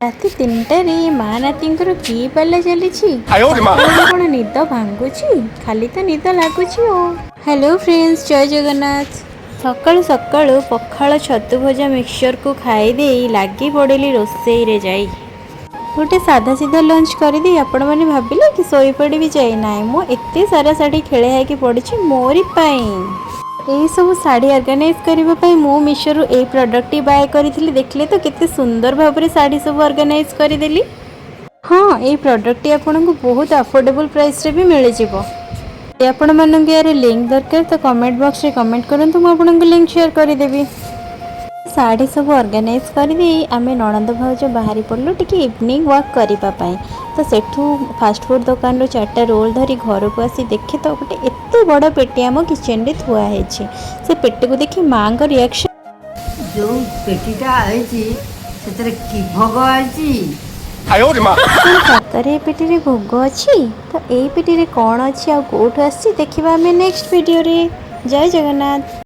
ରାତି 3ଟାରେ ମା ନାତିଙ୍କର କି ପାଲା ଚାଲିଛି? ସକାଳୁ କ'ଣ ନିଦ ଭାଙ୍ଗୁଛି? ଖାଲି ତ ନିଦ ଲାଗୁଛି। ଓ ହ୍ୟାଲୋ ଫ୍ରେଣ୍ଡସ୍, ଜୟ ଜଗନ୍ନାଥ। ସକାଳୁ ସକାଳୁ ପଖାଳ, ଛତୁ ଭଜା, ମିକ୍ସଚରକୁ ଖାଇଦେଇ ଲାଗି ପଡ଼ିଲି ରୋଷେଇରେ। ଯାଇ ଗୋଟେ ସାଧା ସିଧା ଲଞ୍ଚ କରିଦେଇ ଆପଣମାନେ ଭାବିଲେ କି ଶୋଇପଡ଼ିବି ଯାଇ। ନାହିଁ, ମୁଁ ଏତେ ସାରା ଶାଢ଼ୀ ଖେଳା ହେଇକି ପଡ଼ିଛି ମୋରି ପାଇଁ। ଏଇସବୁ ଶାଢ଼ୀ ଅର୍ଗାନାଇଜ୍ କରିବା ପାଇଁ ମୁଁ ମିଶୋରୁ ଏଇ ପ୍ରଡ଼କ୍ଟଟି ବାଏ କରିଥିଲି। ଦେଖିଲେ ତ, କେତେ ସୁନ୍ଦର ଭାବରେ ଶାଢ଼ୀ ସବୁ ଅର୍ଗାନାଇଜ୍ କରିଦେଲି। ହଁ, ଏଇ ପ୍ରଡ଼କ୍ଟଟି ଆପଣଙ୍କୁ ବହୁତ ଆଫୋର୍ଡେବଲ୍ ପ୍ରାଇସ୍ରେ ବି ମିଳିଯିବ। ଯଦି ଆପଣମାନଙ୍କୁ ଏହାର ଲିଙ୍କ୍ ଦରକାର, ତ କମେଣ୍ଟ ବକ୍ସରେ କମେଣ୍ଟ କରନ୍ତୁ, ମୁଁ ଆପଣଙ୍କୁ ଲିଙ୍କ୍ ସେୟାର କରିଦେବି। ଶାଢ଼ୀ ସବୁ ଅର୍ଗାନାଇଜ୍ କରିଦେଇ ଆମେ ନଣନ୍ଦ ଭାଉଜ ବାହାରି ପଡ଼ିଲୁ ଟିକେ ଇଭିନିଂ ୱାକ୍ କରିବା ପାଇଁ। ତ ସେଠୁ ଫାଷ୍ଟଫୁଡ଼୍ ଦୋକାନରୁ ଚାରିଟା ରୋଲ୍ ଧରି ଘରକୁ ଆସି ଦେଖେ ତ ଗୋଟେ ଏତେ ବଡ଼ ପେଟି ଆମ କିଚେନରେ ଥୁଆ ହେଇଛି। ସେ ପେଟିକୁ ଦେଖି ମାଆଙ୍କ ରିଆକ୍ସନ୍! ଯୋଉ ପେଟିଟା ଆଇଛି, ସେଥିରେ କି ଭୋଗ ଆଇଛି? କ'ଣ ସତରେ ଏ ପେଟିରେ ଭୋଗ ଅଛି? ତ ଏଇ ପେଟିରେ କ'ଣ ଅଛି ଆଉ କେଉଁଠୁ ଆସିଛି, ଦେଖିବା ଆମେ ନେକ୍ସଟ ଭିଡ଼ିଓରେ। ଜୟ ଜଗନ୍ନାଥ।